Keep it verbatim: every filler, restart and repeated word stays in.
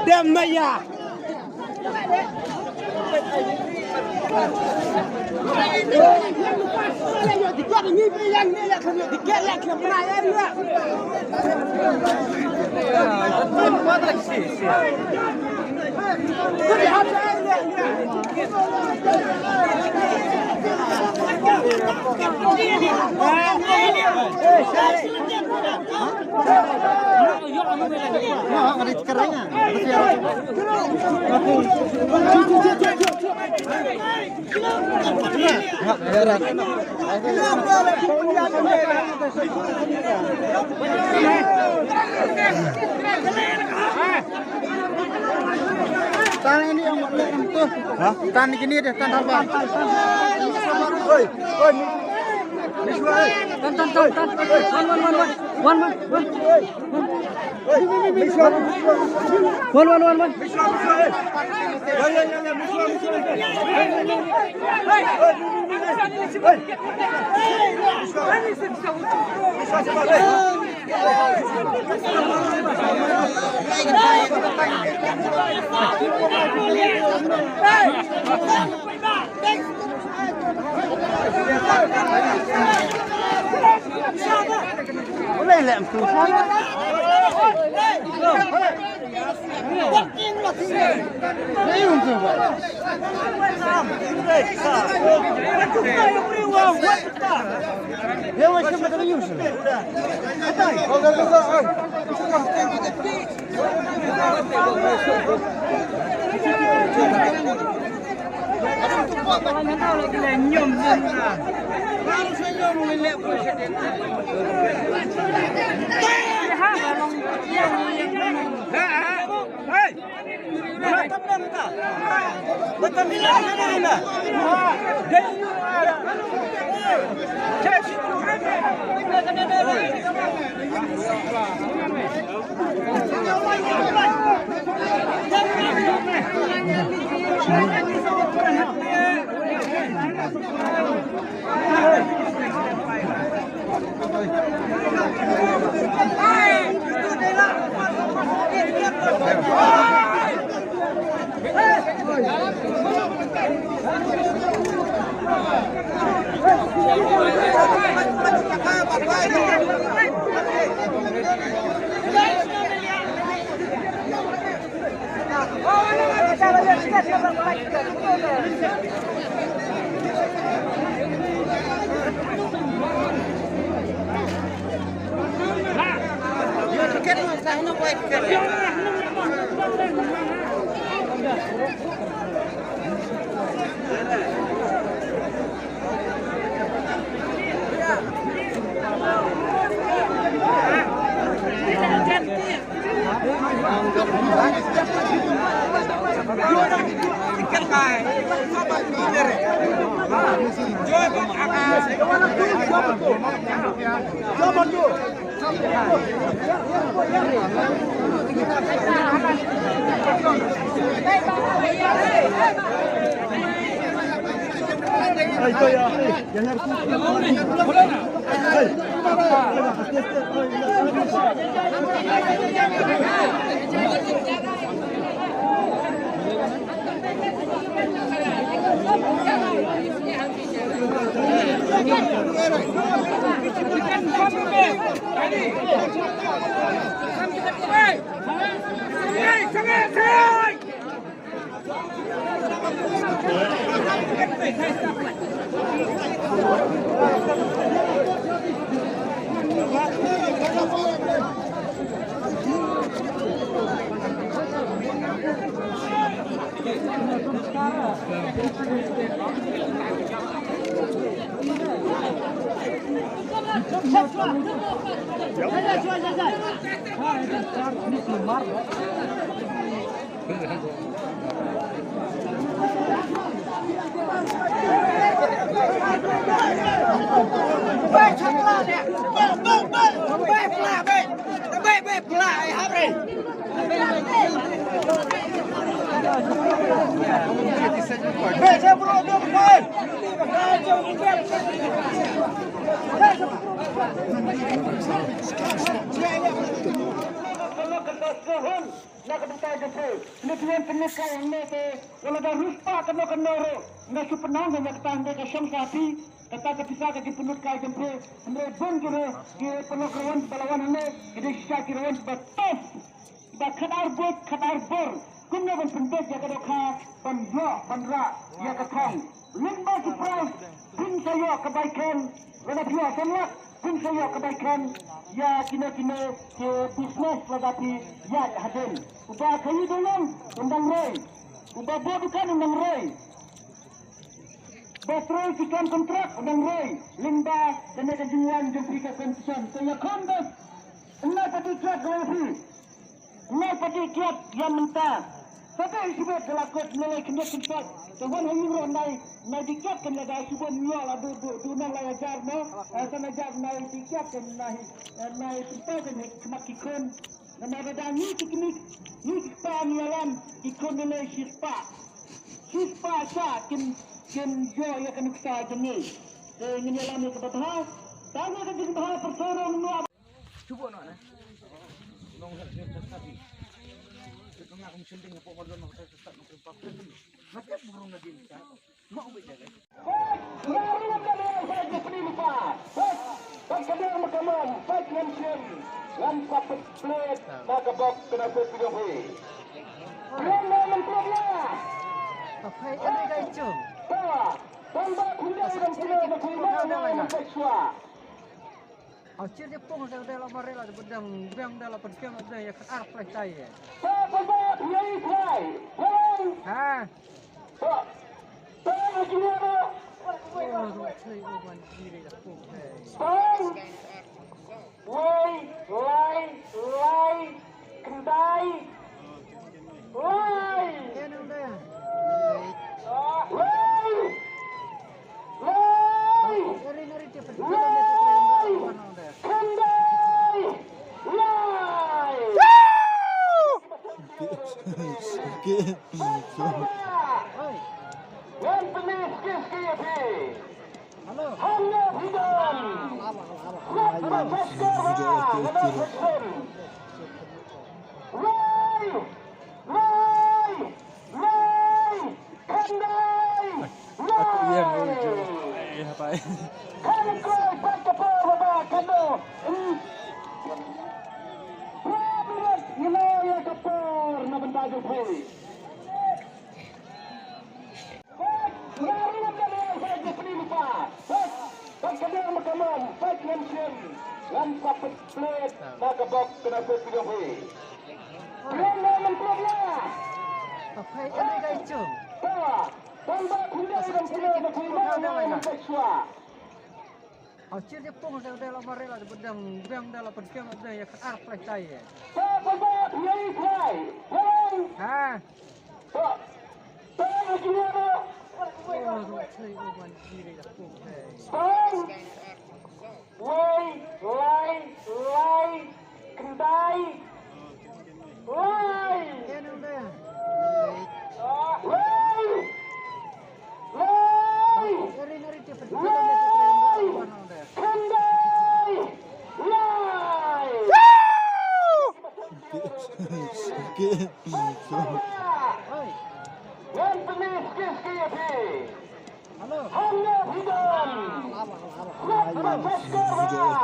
Dem na ya. Tan ini yang tu. Hah? Tan ini deh, tan apa? Oi, oi. Tan, tan, tan, tan. Wan, wan, wan, wan. Wan, wan, wan. Wan, wan, wan, wan. Na ka bynta jong phi, ngi pynlong pynlut kai hangne te, wat la da riewspah kano kano ruh, nga shu pynang ïa kata hynrei ka shong sha phi, kata ka pisa ka jingpynlut kai jong phi, hynrei bun ki ruh, ki paralok rawan ba la wan hangne, ki dei shisha ki rawan ba tough, ba khadar buit, khadar bor, kumno ban pynbeit ïa ka dohkha, ban ïoh, ban rah ïa ka thong. Lyngba ki prize, phin sa ïoh ka bike hand, lada phi ïoh san lak, phin sa ïoh ka bike hand, ïa kino kino ki business lada phi ïaid hadien. Uba khaïi dawlong, un dang roi. Uba buh dukan un dang roi. Ba trei ki kam kontrak un dang roi. Lyngba kane ka jingwan jong phi ka competition. Te ïakhun beit. Ym nai pat dih kiad ïa phi. Ym nai pat dih kiad ïa mynta. Sa dih shibit da la kut, ym nai khyndiat khyndiat. Te wan ha ïing ruh ym nai, ym nai dih kiad kan lada shibun ym ïoh la duh, duh, duh nang lai hajar mo. Eh, san hajar ym nai dih kiad kan, ym nai, eh, ym nai pynpaw kan ha khmat ki khun. Namar lada ngi ki kmie, ngi ki kpa ngi ïalam, ki khun ngi leh shispah. Shispah shah kin, kin ïoh ïa ka nuksa jong ngi. Te ngin ïalam ïa kaba bha. Tang ïa ka jingbha pyrshah rong nua. Aw, chir je pung de, de la mare la, de bedang, bedang de la pedang, de ya khat ar plai tai ye. Ha. Oh, ro, ro, ro, ban kiri da pung de. Lai, lai, lai. Khyndai. Lai. Lai. Lai. Lai. Khyndai. Lai. Ngan pyni skei skei ïa phi. Hangne phi don. Lai, lai, lai, khyndai, lai. Khyndai, pat ka por ba ba khyndai. Phi minit ngi la ïa ka por na bynta jong phi. Aw, chir je pung de, de la mare la, de bedang, bedang de la pedang, de ya khat ar plai tai ye. Ha. Lai, lai, lai, khyndai, lai. Lai, lai, lai, khyndai, lai. Ngan pyni skei skei ïa phi. Hangne phi don. Hangne phi don.